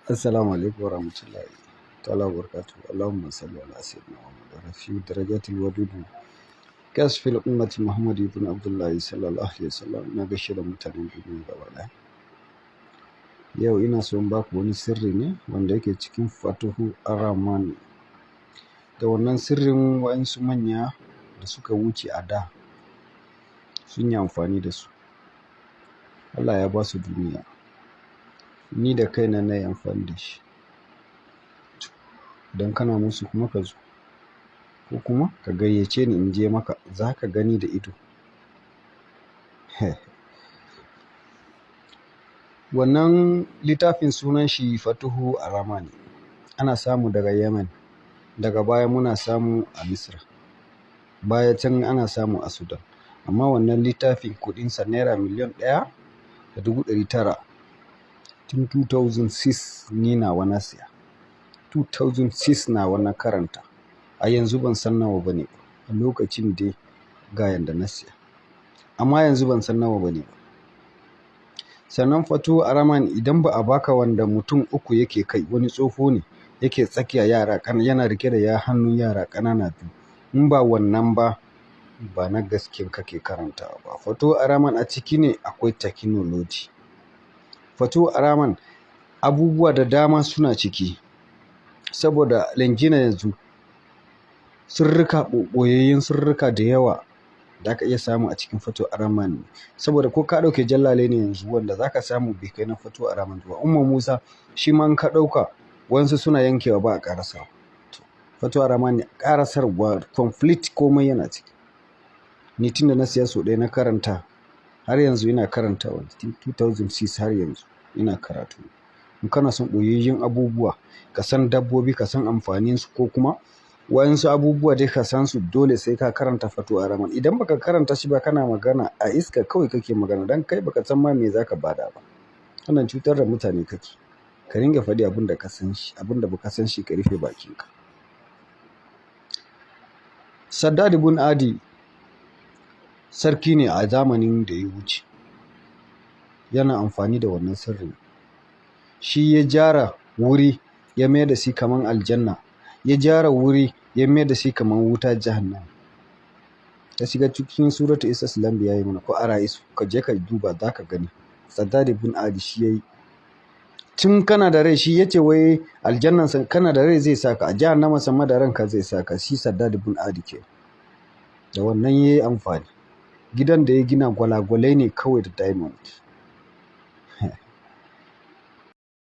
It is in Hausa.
Assalamu alaikum warahmatullahi ta'ala wabarakatuh. Allahumma salli ala sayyidina Muhammad rafi'u darajatil wadudu kasfil ummati Muhammad ibn Abdullah sallallahu alaihi wasallam. Ina gaishe da mutanen duniya gaba ɗaya. Yau ina so in baku wani sirri ne wanda yake cikin Fatuhu Ar-Rahman. Da wannan sirrin waɗansu manya da suka wuce a da sun yi amfani da su. Allah ya ba su duniya. Ni da kaina na yi amfani da shi. Idan kana musu kuma ka zo ko kuma ka gayyace ni in je maka, za ka gani da ido. Wannan littafin sunan shi Fatuhu Ar-Rahman. Ana samu daga Yemen. Daga baya muna samu a Misra. Baya can ana samu a Sudan. Amma wannan littafin kuɗinsa naira 1,900,000. Tun 2006 ni nawa na siya. 2006 nawa na karanta. A yanzu ban san nawa bane ba. A lokacin dai ga yanda na siya. Amma yanzu ban san nawa bane ba. Sannan Fatuhu Ar-Rahman idan ba a baka wanda mutum uku yake kai, wani tsoho ne yake tsakiya yara yana rike da ya hannun yara ƙanana biyu. In ba wannan ba, ba na gaske kake karantawa ba. Fatuhu Ar-Rahman a ciki ne akwai technology. Fatuhu Ar-Rahman abubuwa da dama suna ciki. Saboda lingina yanzu sirrika ɓoyayyen sirrika da yawa da aka iya samu a cikin Fatuhu Ar-Rahman. Saboda ko ka ɗauke jallale ne yanzu wanda za ka samu bai kai na Fatuhu Ar-Rahman ba. Umma Musa shi ma in ka ɗauka waƴansu suna yankewa ba a ƙarasawa. To Fatuhu Ar-Rahman ne ƙarasarwa complete komai yana ciki. Ni tun da na siya sau ɗaya na karanta har yanzu ina karantawa. Tun 2006 har yanzu ina karatu. In kana son ɓoyayyen abubuwa, ka san dabbobi, ka san amfaninsu ko kuma waƴansu abubuwa dai ka san su, dole sai ka karanta Fatuhu Ar-Rahman. Idan baka karanta shi ba kana magana a iska kawai kake magana don kai baka san ma me za ka ba da ba. Wannan cutar da mutane kake. Ka ringa faɗi abun da ka san shi, abun da baka san shi ka rufe bakinka. Saddad ibn Adi sarki ne a zamanin da ya wuce. Yana amfani da wannan sirrin. Shi ya gyara wuri ya mai da shi kaman aljanna. Ya gyara wuri ya mai da shi kaman wuta jahannam. Ka shiga cikin suratu Qasas Anbiya yayi mana ko Ara'isu ka je ka duba za ka gani. Saddad ibn Adi shi ya yi. Tun kana da rai shi ya ce wai aljannansa kana da rai zai saka, a jahannamansa ma da ranka zai saka. Shi Saddad ibn Adi ke. Da wannan ya yi amfani. Gidan da ya gina gwalagwalai ne kawai da diamond.